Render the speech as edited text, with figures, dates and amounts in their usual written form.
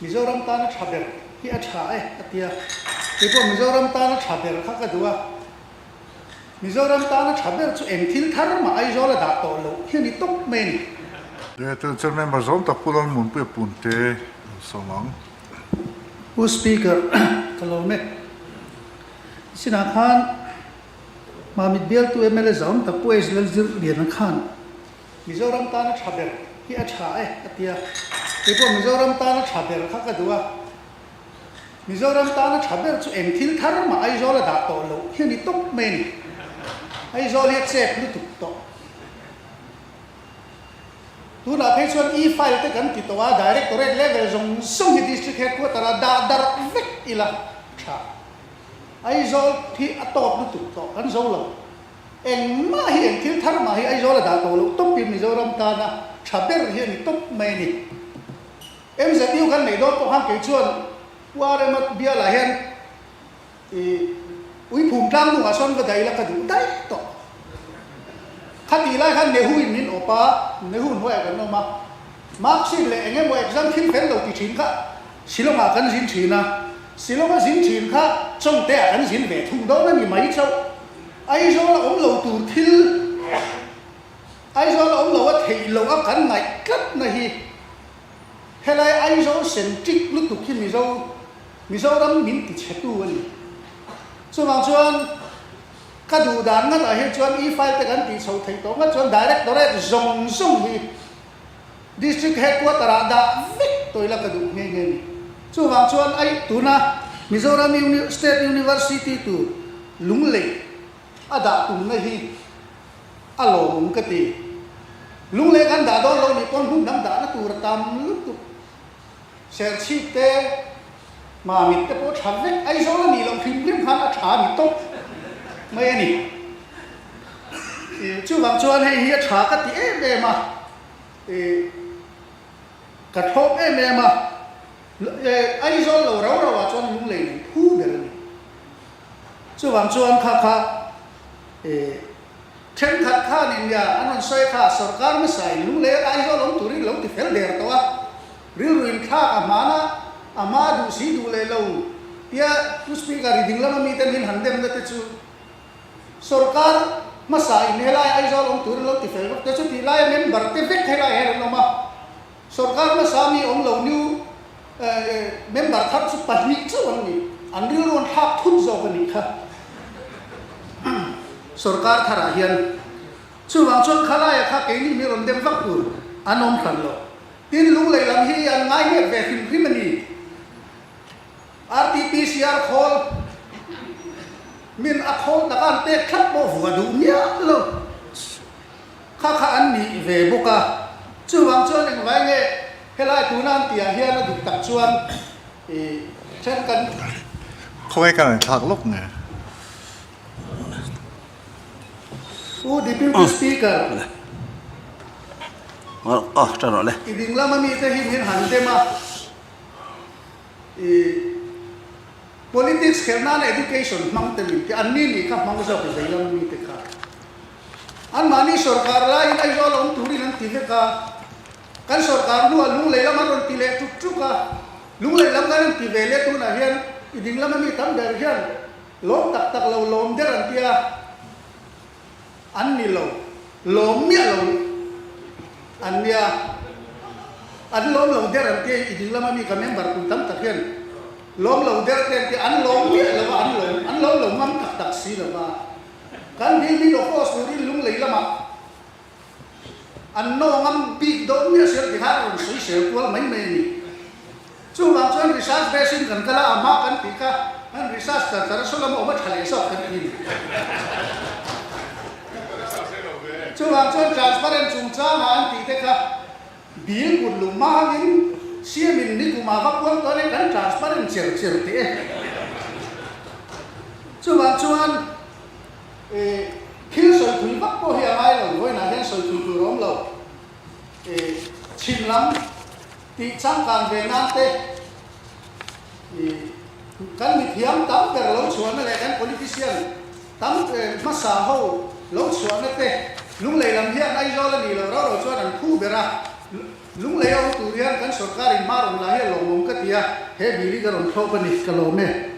Mizoram tana tha ber hi a tha e a ti a, keipawh Mizoram tana tha ber kha ka duh a, Mizoram tana tha ber chu eng thil thar mah Aizawl a dah tawh loh hi a ni tawp mai a ni. Tun chuan member zawng tak Pu Lalmunpuia Punte an sawm ang. Pu Speaker, ka lawm e. Sinah khan Mamit bialtu mla zawng tak Pu H Lalzirliana khan Mizoram tana tha ber hi a tha e a ti a, keipawh Mizoram tana tha ber kha ka duh a, Mizoram tana tha ber chu eng thil thar mah Aizawl a dah tawh loh hi a ni tawp mai a ni. Aizawl hi a chep lutuk tawh. Tunah phei chuan e-file te kan ti tawh a, Directorate level zawng zawng hi District Headquarter ah dah darh vek ila tha. Aizawl hi a tawp lutuk tawh kan zo lo. Engmah hi eng thil thar mah hi Aizawl a dah tawh loh tawpin Mizoram tana tha ber hi a ni tawp mai a ni. MZU kan neih dawn pawh khan kei chuan Pu RM-a bialah hian i Uiphum tlang hnungah sawn va daih ila ka duh daih tawh. Khatih lai khan Nehu in min awp a, Nehu hnuaiah kan awm a. Mark sheet leh eng emaw exam thil fel lo ti thin kha Shillong-ah kan zin thin a. Shillong-a zin thin kha Chawngte-ah kan zin ve thung dawn a ni mai chauh. Aizawl a awm lo tur thil, Aizawl a awm lo a theih loh a kan ngaih tlatna hi helai Aizawl centric lutuk hi Mizo, Mizoram min ti chhetu a ni. Chuvang chuan ka duh dan ngatah hi chuan e-file te kan tih chho theih tawh ngat chuan Directorate zawng zawng hi District Headquarter ah dah vek tawh ila ka duh nghe nghe a ni. Chuvang chuan ai tuna Mizoram State University tur Lunglei a dah tumna hi a lawmawm ka ti. Lunglei kan dah dawn lo nih pawn hmun dang dahna tur a tam lutuk. Serchhip te, Mamit te pawh tha vek, Aizawl a nih loh hrim hrim khan a tha a ni tawp mai a ni. Chuvang chuan hei hi a tha ka ti em em a, ka thlawp em em a, Aizawl lo rau rau ah chuan Lunglei nen phu ber a ni. Chuvang chuan kha kha thenkhat khanin nia an rawn sawi kha sorkar hmasa in Lunglei a Aizawl awm turin lo ti fel der tawh a, rilru in thlak a hman a, a hma duh si duh leh lo tia Pu Speaker i ding lama miten min han demna te chu Sorkar hmasa in helai Aizawl awm turin lo ti fel vak te chu tih laia member te vek helai hian an awm a, sorkar hmasa mi awm lo new member thar chu pahnih chauh an ni, an rilru an thlak thut zawk a nih kha sorkar tharah hian. Chuvang chuan khalaia kha keini mi rawn dem vak tur an awm hran lo. Tin, Lunglei lam hi an ngai nghet ve hrim hrim a ni. RTPCR khawl min a khawl taka an pek thlap pawh vua duh miah lo kha kha an nih ve bawk a. Chuvang chuan engvai nge helai tuna an tihah hian a dik tak chuan ih then kan. Khawnge ka ngaihthlak lawk nge? Pu Deputy Speaker, i ding lama mite hi min han dem a. I politics khelh nana education hmang te min ti, an ni nih kha hmang zawk i veilam mi te kha. Anmahni sorkar laiin Aizawl a awm turin an ti vek a, kan sorkar hnuah Lunglei lam an rawn ti leh tuk tuk a, Lunglei lam kan rawn ti ve leh tunah hian i ding lama mi tam ber hian lawm tak tak lo lawm der an tia, an ni lo, lawm miah lo an nia, an lawm lo der an tia i ding lama mi ka member pui tam tak hian lawm lo der te an tia, an lawm miah lo a, an lawm an lawm lo ngam tak tak si lo va, kan building office turin Lunglei lamah an naw ngam bik dawn miah si lo ti khan a rawn sawi sel kual mai mai a ni. Chuvang chuan research base in kan kal a, a hma kan tih kha an research char char a saw lama awm a tha leh zawk kan ti a ni. Chuvang chuan transparent chungchanga an tih te kha bill kut luh hma hangin siam in nikum ah va puang tawn e kan transparent cher cher teh e. Chuvang chuan eh thil sawi thui vak pawh hi a ngai lo, vawiinah hian sawi thui tur a awm lo. Eh chhim lam. Tih changkan ve nan te i kan mithiam tam ber lo chhuahna leh kan politician tam hmasa ho lo chhuahna te Lunglei lam hian Aizawl a nih loh rau rau chuan an phu ber a. Lunglei a awm tur hian kan sorkarin hma rawn la hi a lawmawm ka ti a, he bill hi ka rawn thlawp a ni, ka lawm e.